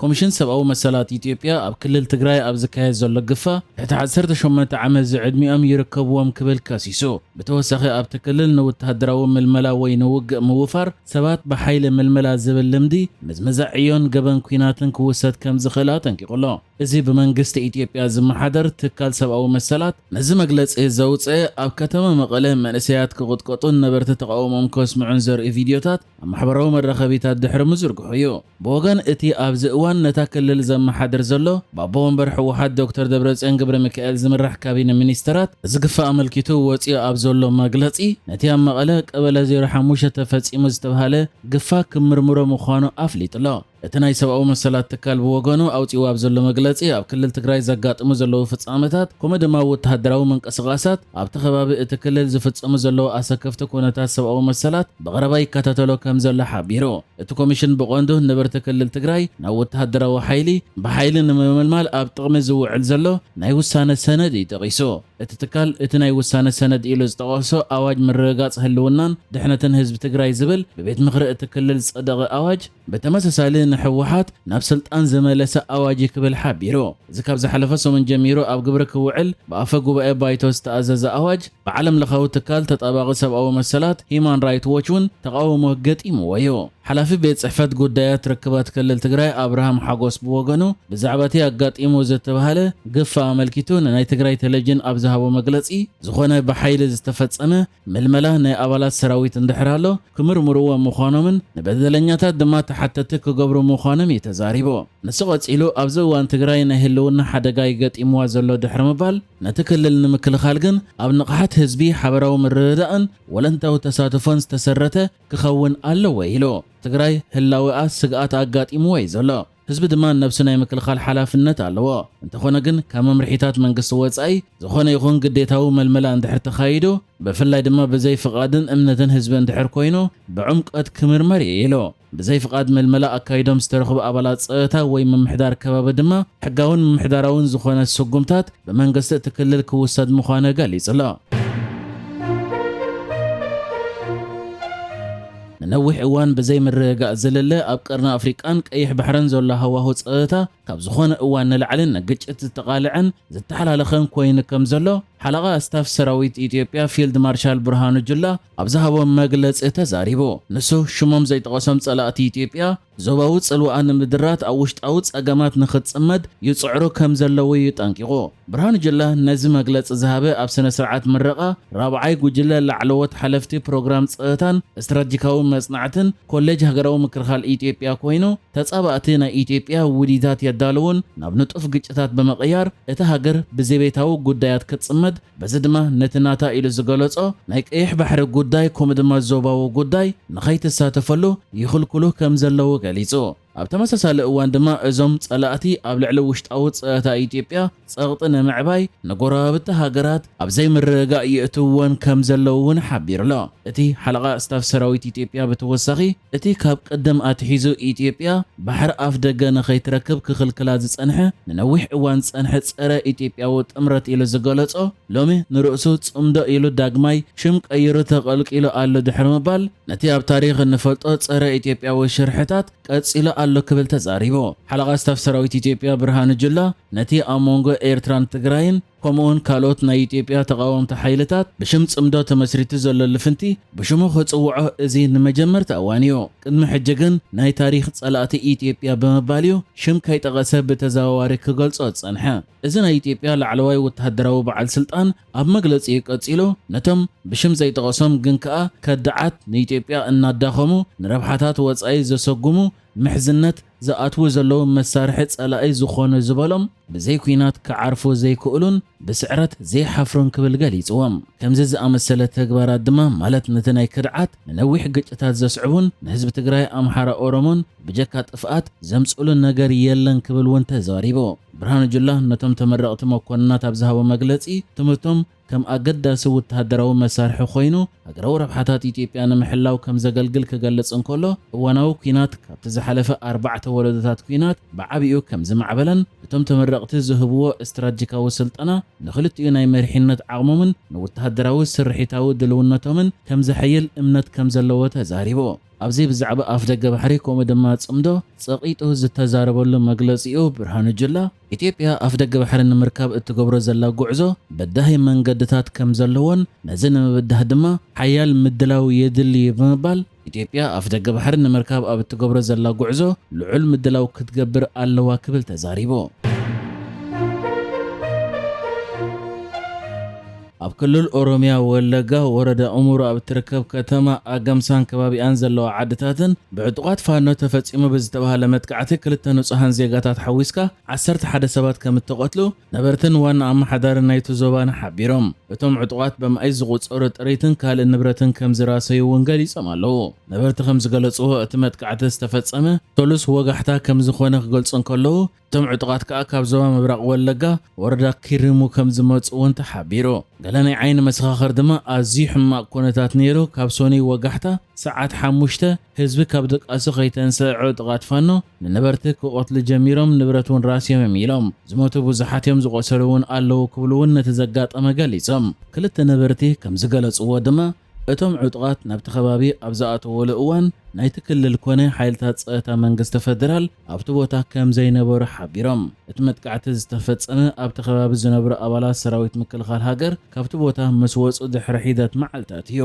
ኮሚሽን ሰብኣዊ መሰላት ኢትዮጵያ ኣብ ክልል ትግራይ ኣብ ዝካየድ ዘሎ ግፋ ትሕቲ ዓሰርተ ሸሞንተ ዓመት ዝዕድሚኦም ይርከብዎም ክብል ከሲሱ። ብተወሳኺ ኣብቲ ክልል ንወተሃደራዊ ምልመላ ወይ ንውግእ ምውፋር ሰባት ብሓይሊ ምልመላ ዝብል ልምዲ ምዝምዛዕ ዕዮን ገበን ኲናትን ክውሰድ ከም ዝኽእል ኣጠንቂቑ ኣሎ። እዚ ብመንግስቲ ኢትዮጵያ ዝመሓደር ትካል ሰብኣዊ መሰላት ነዚ መግለጺ ዘውፅአ ኣብ ከተማ መቐለ መንእሰያት ክቕጥቀጡን ነበርቲ ተቓውሞኦም ከስምዑን ዘርኢ ቪድዮታት ኣብ ማሕበራዊ መራኸቢታት ድሕሪ ምዝርግሑ እዩ። ብወገን እቲ ኣብዚ እዋን ነታ ክልል ዘመሓድር ዘሎ ብኣቦ ወንበር ህወሓት ዶክተር ደብረጽዮን ገብረ ሚካኤል ዝምራሕ ካቢነ ሚኒስተራት እዚ ግፋ ኣመልኪቱ ወፂኡ ኣብ ዘሎ መግለፂ ነቲ ኣብ መቐለ ቀበለ ዜሮ ሓሙሽተ ተፈፂሙ ዝተብሃለ ግፋ ክምርምሮ ምዃኑ ኣፍሊጡ ኣሎ። እቲ ናይ ሰብኣዊ መሰላት ትካል ብወገኑ ኣውፂኡ ኣብ ዘሎ መግለፂ ኣብ ክልል ትግራይ ዘጋጥሙ ዘለዉ ፍፃመታት ከምኡ ድማ ወተሃደራዊ ምንቅስቓሳት ኣብቲ ከባቢ እቲ ክልል ዝፍፀሙ ዘለዉ ኣሰከፍቲ ኩነታት ሰብኣዊ መሰላት ብቐረባ ይከታተሎ ከም ዘሎ ሓቢሩ። እቲ ኮሚሽን ብቐንዱ ነበርቲ ክልል ትግራይ ናብ ወተሃደራዊ ሓይሊ ብሓይሊ ንምምልማል ኣብ ጥቕሚ ዝውዕል ዘሎ ናይ ውሳነ ሰነድ እዩ ጠቒሱ። እቲ ትካል እቲ ናይ ውሳነ ሰነድ ኢሉ ዝጠቐሶ ኣዋጅ ምርግጋፅ ህልውናን ድሕነትን ህዝቢ ትግራይ ዝብል ብቤት ምኽሪ እቲ ክልል ዝፀደቐ ኣዋጅ ብተመሳሳሊ ንህወሓት ናብ ስልጣን ዝመለሰ ኣዋጅ እዩ ክብል ሓቢሩ። እዚ ካብ ዝሓለፈ ሰሙን ጀሚሩ ኣብ ግብሪ ክውዕል ብኣፈ ጉባኤ ባይቶ ዝተኣዘዘ ኣዋጅ ብዓለም ለኻዊ ትካል ተጣባቒ ሰብኣዊ መሰላት ሂማን ራይት ዎች እውን ተቓውሞ ገጢምዎ እዩ። ሓላፊ ቤት ጽሕፈት ጉዳያት ርክባት ክልል ትግራይ ኣብርሃም ሓጎስ ብወገኑ ብዛዕባ እቲ ኣጋጢሙ ዝተባህለ ግፋ ኣመልኪቱ ንናይ ትግራይ ቴሌቪዥን ኣብ ዝሃቦ መግለጺ ዝኾነ ብሓይሊ ዝተፈጸመ ምልመላ ናይ ኣባላት ሰራዊት እንድሕር ኣሎ ክምርምርዎ ምዃኖምን ንበደለኛታት ድማ ተሓተቲ ክገብሩ ምዃኖም እዩ ተዛሪቡ። ንሱ ቀጺሉ ኣብዚ እዋን ትግራይ ናይ ህልውና ሓደጋ ይገጢምዋ ዘሎ ድሕሪ ምባል ነቲ ክልል ንምክልኻል ግን ኣብ ንቕሓት ህዝቢ ሓበራዊ ምርድዳእን ወለንታዊ ተሳትፎን ዝተሰረተ ክኸውን ኣለዎ ኢሉ። ትግራይ ህላወኣ ስግኣት ኣጋጢምዎ እዩ ዘሎ። ህዝቢ ድማ ነብሱ ናይ ምክልኻል ሓላፍነት ኣለዎ። እንተኾነ ግን ካብ መምርሒታት መንግስቲ ወጻኢ ዝኾነ ይኹን ግዴታዊ መልመላ እንድሕር ተኻይዱ ብፍላይ ድማ ብዘይ ፍቓድን እምነትን ህዝቢ እንድሕር ኮይኑ ብዕምቀት ክምርመር እዩ ኢሉ። ብዘይ ፍቓድ መልመላ ኣካይዶም ዝተረኽቡ ኣባላት ጸጥታ ወይ ምምሕዳር ከባቢ ድማ ሕጋውን ምምሕዳራውን ዝኾነ ስጉምታት ብመንግስቲ እቲ ክልል ክውሰድ ምዃኑ ገሊጹ ኣሎ። ንነዊሕ እዋን ብዘይ ምርግጋእ ዝልለ ኣብ ቀርኒ ኣፍሪቃን ቀይሕ ባሕርን ዘሎ ሃዋሁ ጸጥታ ካብ ዝኾነ እዋን ንላዕሊ ንግጭት ዝተቓልዐን ዝተሓላለኸን ኮይኑ ከም ዘሎ ሓለቓ ስታፍ ሰራዊት ኢትዮጵያ ፊልድ ማርሻል ብርሃኑ ጁላ ኣብ ዝሃቦ መግለጺ ተዛሪቡ። ንሱ ሽሞም ዘይጠቐሶም ጸላእቲ ኢትዮጵያ ዞባዊ ጽልዋኣ ንምድራት ኣብ ውሽጣዊ ጸገማት ንኽትጽመድ ይጽዕሩ ከም ዘለዉ እዩ ጠንቂቑ። ብርሃኑ ጁላ ነዚ መግለጺ ዝሃበ ኣብ ስነ ስርዓት ምረቓ ራብዓይ ጉጅለ ላዕለዎት ሓለፍቲ ፕሮግራም ጸጥታን ስትራቴጂካዊ መጽናዕትን ኮሌጅ ሃገራዊ ምክልኻል ኢትዮጵያ ኮይኑ ተጻባእቲ ናይ ኢትዮጵያ ውዲታት የዳልዉን ናብ ንጡፍ ግጭታት ብምቕያር እታ ሃገር ብዘቤታዊ ጉዳያት ክትጽመድ በዚ ድማ ነቲ ናታ ኢሉ ዝገለጾ ናይ ቀይሕ ባሕሪ ጉዳይ ከምኡ ድማ ዞባዊ ጉዳይ ንኸይትሳተፈሉ ይኽልክሉ ከም ዘለዉ ገሊጹ። ኣብ ተመሳሳሊ እዋን ድማ እዞም ጸላእቲ ኣብ ልዕሊ ውሽጣዊ ጸጥታ ኢትዮጵያ ጸቕጢ ንምዕባይ ንጎረባብቲ ሃገራት ኣብ ዘይምርግጋእ ይእትወን ከም ዘለዉ እውን ሓቢሩ ኣሎ። እቲ ሓለቓ ስታፍ ሰራዊት ኢትዮጵያ ብተወሳኺ እቲ ካብ ቅድም ኣትሒዙ ኢትዮጵያ ባሕሪ ኣፍ ደገ ንኸይትረክብ ክኽልክላ ዝጸንሐ ንነዊሕ እዋን ዝጸንሐ ጸረ ኢትዮጵያዊ ጥምረት ኢሉ ዝገለጾ ሎሚ ንርእሱ ጽምዶ ኢሉ ዳግማይ ሽም ቀይሩ ተቐልቂሉ ኣሎ ድሕሪ ምባል ነቲ ኣብ ታሪኽ እንፈልጦ ጸረ ኢትዮጵያዊ ሽርሕታት ቀጺሉ ኣሎ ክብል ተዛሪቡ። ሓለቓ ስታፍ ሰራዊት ኢትዮጵያ ብርሃኑ ጁላ ነቲ ኣብ መንጎ ኤርትራን ትግራይን ከምኡውን ካልኦት ናይ ኢትዮጵያ ተቓወምቲ ሓይልታት ብሽም ጽምዶ ተመስሪቱ ዘሎ ልፍንቲ ብሽሙ ክጽውዖ እዚ ንመጀመርታ እዋን እዩ። ቅድሚ ሕጂ ግን ናይ ታሪኽ ጸላእቲ ኢትዮጵያ ብምባል እዩ ሽም ከይጠቐሰ ብተዘዋዋሪ ክገልጾ ዝጸንሐ። እዚ ናይ ኢትዮጵያ ላዕለዋይ ወተሃደራዊ በዓል ስልጣን ኣብ መግለጺኡ ቀጺሉ ነቶም ብሽም ዘይጠቐሶም ግን ከኣ ከዳዓት ንኢትዮጵያ እናዳኸሙ ንረብሓታት ወጻኢ ዘሰጉሙ ምሕዝነት ዝኣትዉ ዘለዉ መሳርሒ ጸላኢ ዝኾኑ ዝበሎም ብዘይ ኲናት ክዓርፉ ዘይክእሉን ብስዕረት ዘይሓፍሩን ክብል ገሊጽዎም። ከምዚ ዝኣመሰለ ተግባራት ድማ ማለት ነቲ ናይ ክድዓት ንነዊሕ ግጭታት ዘስዕቡን ንህዝቢ ትግራይ ኣምሓራ ኦሮሞን ብጀካ ጥፍኣት ዘምጽኡሉ ነገር የለን ክብል እውን ተዛሪቡ። ብርሃኑ ጁላ ነቶም ተመረቕቲ መኮንናት ኣብ ዝሃቦ መግለጺ ትምህርቶም ከም ኣገዳሲ ወተሃደራዊ መሳርሒ ኮይኑ ሃገራዊ ረብሓታት ኢትዮጵያ ንምሕላው ከም ዘገልግል ክገልጽ እንከሎ እዋናዊ ኲናት ካብቲ ዝሓለፈ ኣርባዕተ ወለዶታት ኲናት ብዓቢኡ ከም ዝማዕበለን እቶም ተመረቕቲ ዝህብዎ ስትራቴጂካዊ ስልጠና ንክልቲኡ ናይ መሪሕነት ዓቕሞምን ንወተሃደራዊ ስርሒታዊ ድልውነቶምን ከም ዘሐይል እምነት ከም ዘለዎ ተዛሪቡ። ኣብዚ ብዛዕባ ኣፍደገ ባሕሪ ከምኡ ድማ ጽምዶ ጸቒጡ ዝተዛረበሉ መግለጺኡ ብርሃኑ ጁላ፣ ኢትዮጵያ ኣፍደገ ባሕሪ ንምርካብ እትገብሮ ዘላ ጉዕዞ በዳሂ መንገድታት ከም ዘለዎን ነዚ ንምብዳህ ድማ ሓያል ምድላው የድሊ ብምባል፣ ኢትዮጵያ ኣፍደገ ባሕሪ ንምርካብ ኣብ እትገብሮ ዘላ ጉዕዞ ልዑል ምድላው ክትገብር ኣለዋ ክብል ተዛሪቡ። ኣብ ክልል ኦሮሚያ ወለጋ ወረዳ ኡሙሩ ኣብ እትርከብ ከተማ ኣገምሳን ከባቢኣን ዘለዋ ዓድታትን ብዕጡቓት ፋኖ ተፈጺሙ ብዝተባሃለ መጥቃዕቲ ክልተ ንጹሃን ዜጋታት ሓዊስካ ዓሰርተ ሓደ ሰባት ከም እተቐትሉ ነበርትን ዋና ኣመሓዳሪ ናይቲ ዞባን ሓቢሮም። እቶም ዕጡቓት በመኣይ ዝቑጸሩ ጥሪትን ካልእ ንብረትን ከም ዝራሰዩ እውን ገሊጾም ኣለዉ። ነበርቲ ከም ዝገለጽዎ እቲ መጥቃዕቲ ዝተፈጸመ ሰሉስ ወጋሕታ ከም ዝኾነ ክገልጹ እንከለዉ፣ እቶም ዕጡቓት ከኣ ካብ ዞባ ምብራቕ ወለጋ ወረዳ ኪሪሙ ከም ዝመጹ እውን ተሓቢሩ። ገለ ናይ ዓይኒ መሰኻኽር ድማ ኣዝዩ ሕማቕ ኩነታት ነይሩ፣ ካብ ሶኒ ወጋሕታ ሰዓት ሓሙሽተ ህዝቢ ካብ ድቃሱ ከይተንስአ ዕጡቓት ፋኖ ንነበርቲ ክቐትሉ ጀሚሮም፣ ንብረት እውን ራስዮም እዮም ኢሎም። ዝሞቱ ብዙሓት እዮም፣ ዝቖሰሉ እውን ኣለዉ ክብሉ እውን ነቲ ዘጋጠመ ገሊጾም። ክልተ ነበርቲ ከም ዝገለጽዎ ድማ እቶም ዕጡቓት ናብቲ ከባቢ ኣብ ዝኣተወሉ እዋን ናይቲ ክልል ኮነ ሓይልታት ጸጥታ መንግስቲ ፈደራል ኣብቲ ቦታ ከም ዘይነበሩ ሓቢሮም። እቲ መጥቃዕቲ ዝተፈጸመ ኣብቲ ከባቢ ዝነብሩ ኣባላት ሰራዊት ምክልኻል ሃገር ካብቲ ቦታ ምስ ወጹ ድሕሪ ሒደት መዓልታት እዩ።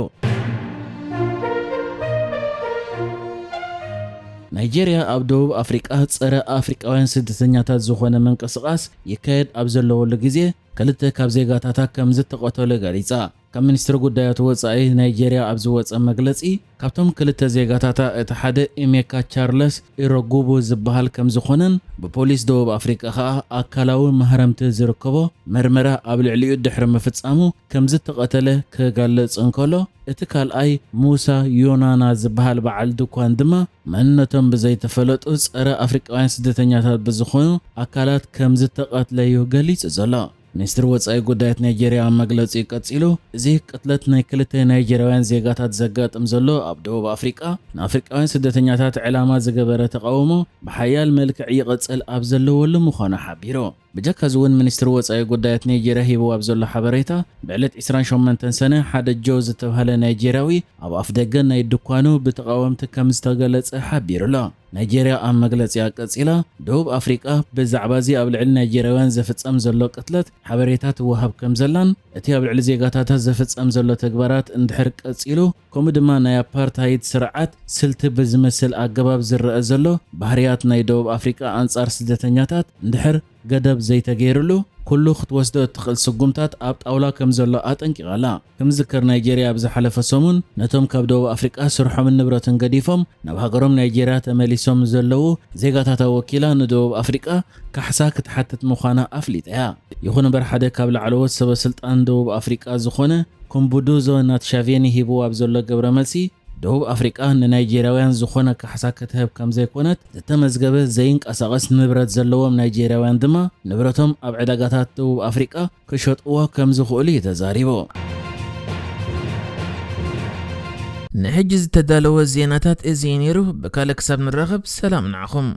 ናይጄርያ ኣብ ደቡብ ኣፍሪቃ ጸረ ኣፍሪቃውያን ስደተኛታት ዝኾነ ምንቅስቓስ ይካየድ ኣብ ዘለወሉ ግዜ ክልተ ካብ ዜጋታታ ከም ዝተቐተሉ ገሊጻ። ካብ ሚኒስትሪ ጉዳያት ወጻኢ ናይጄርያ ኣብ ዝወጸ መግለጺ፣ ካብቶም ክልተ ዜጋታታ እቲ ሓደ ኢሜካ ቻርለስ ኢሮጉቡ ዝበሃል ከም ዝኾነን ብፖሊስ ደቡብ ኣፍሪቃ ከኣ ኣካላዊ ማህረምቲ ዝርከቦ መርመራ ኣብ ልዕሊኡ ድሕሪ ምፍጻሙ ከም ዝተቐተለ ክገልጽ እንከሎ፣ እቲ ካልኣይ ሙሳ ዮናና ዝበሃል በዓል ድኳን ድማ መንነቶም ብዘይተፈለጡ ጸረ ኣፍሪቃውያን ስደተኛታት ብዝኾኑ ኣካላት ከም ዝተቐትለ እዩ ገሊጹ ዘሎ። ሚኒስትሪ ወጻኢ ጉዳያት ናይጄርያ ኣብ መግለጺኡ ቀጺሉ፣ እዚ ቅትለት ናይ ክልተ ናይጄርያውያን ዜጋታት ዘጋጥም ዘሎ ኣብ ደቡብ ኣፍሪቃ ንኣፍሪቃውያን ስደተኛታት ዕላማ ዝገበረ ተቓውሞ ብሓያል መልክዕ ይቕጽል ኣብ ዘለወሉ ምዃኑ ሓቢሩ። ብጀካ እዚ እውን ሚኒስትሪ ወጻኢ ጉዳያት ናይጄርያ ሂብዎ ኣብ ዘሎ ሓበሬታ፣ ብዕለት ዕስራን ሸሞንተን ሰነ ሓደ ጆ ዝተባህለ ናይጄርያዊ ኣብ ኣፍደገ ናይ ድኳኑ ብተቓወምቲ ከም ዝተገለጸ ሓቢሩ ኣሎ። ናይጄርያ ኣብ መግለጺኣ ቀጺላ፣ ደቡብ ኣፍሪቃ ብዛዕባ እዚ ኣብ ልዕሊ ናይጄርያውያን ዝፍጸም ዘሎ ቅትለት ሓበሬታ ትወሃብ ከም ዘላን እቲ ኣብ ልዕሊ ዜጋታታ ዝፍጸም ዘሎ ተግባራት እንድሕር ቀጺሉ፣ ከምኡ ድማ ናይ ኣፓርታይድ ስርዓት ስልቲ ብዝመስል ኣገባብ ዝረኣ ዘሎ ባህርያት ናይ ደቡብ ኣፍሪቃ ኣንጻር ስደተኛታት እንድሕር ገደብ ዘይተገይርሉ፣ ኩሉ ክትወስዶ እትኽእል ስጉምታት ኣብ ጣውላ ከም ዘሎ ኣጠንቂቓ ኣላ። ከም ዝዝከር፣ ናይጄርያ ኣብ ዝሓለፈ ሰሙን ነቶም ካብ ደቡብ ኣፍሪቃ ስርሖምን ንብረትን ገዲፎም ናብ ሃገሮም ናይጄርያ ተመሊሶም ዘለዉ ዜጋታታ ወኪላ ንደቡብ ኣፍሪቃ ካሕሳ ክትሓትት ምዃና ኣፍሊጣ እያ። ይኹን እምበር፣ ሓደ ካብ ላዕለዎት ሰበ ስልጣን ደቡብ ኣፍሪቃ ዝኾነ ኩምቡዱዞ ናትሻቬኒ ሂብዎ ኣብ ዘሎ ግብረ መልሲ፣ ደቡብ ኣፍሪቃ ንናይጄርያውያን ዝኾነ ካሕሳ ክትህብ ከም ዘይኮነት፣ ዝተመዝገበ ዘይንቀሳቐስ ንብረት ዘለዎም ናይጄርያውያን ድማ ንብረቶም ኣብ ዕዳጋታት ደቡብ ኣፍሪቃ ክሸጥዎ ከም ዝኽእሉ እዩ ተዛሪቡ። ንሕጂ ዝተዳለወ ዜናታት እዚ እዩ ነይሩ። ብካልእ ክሳብ ንራኸብ፣ ሰላም ንዓኹም።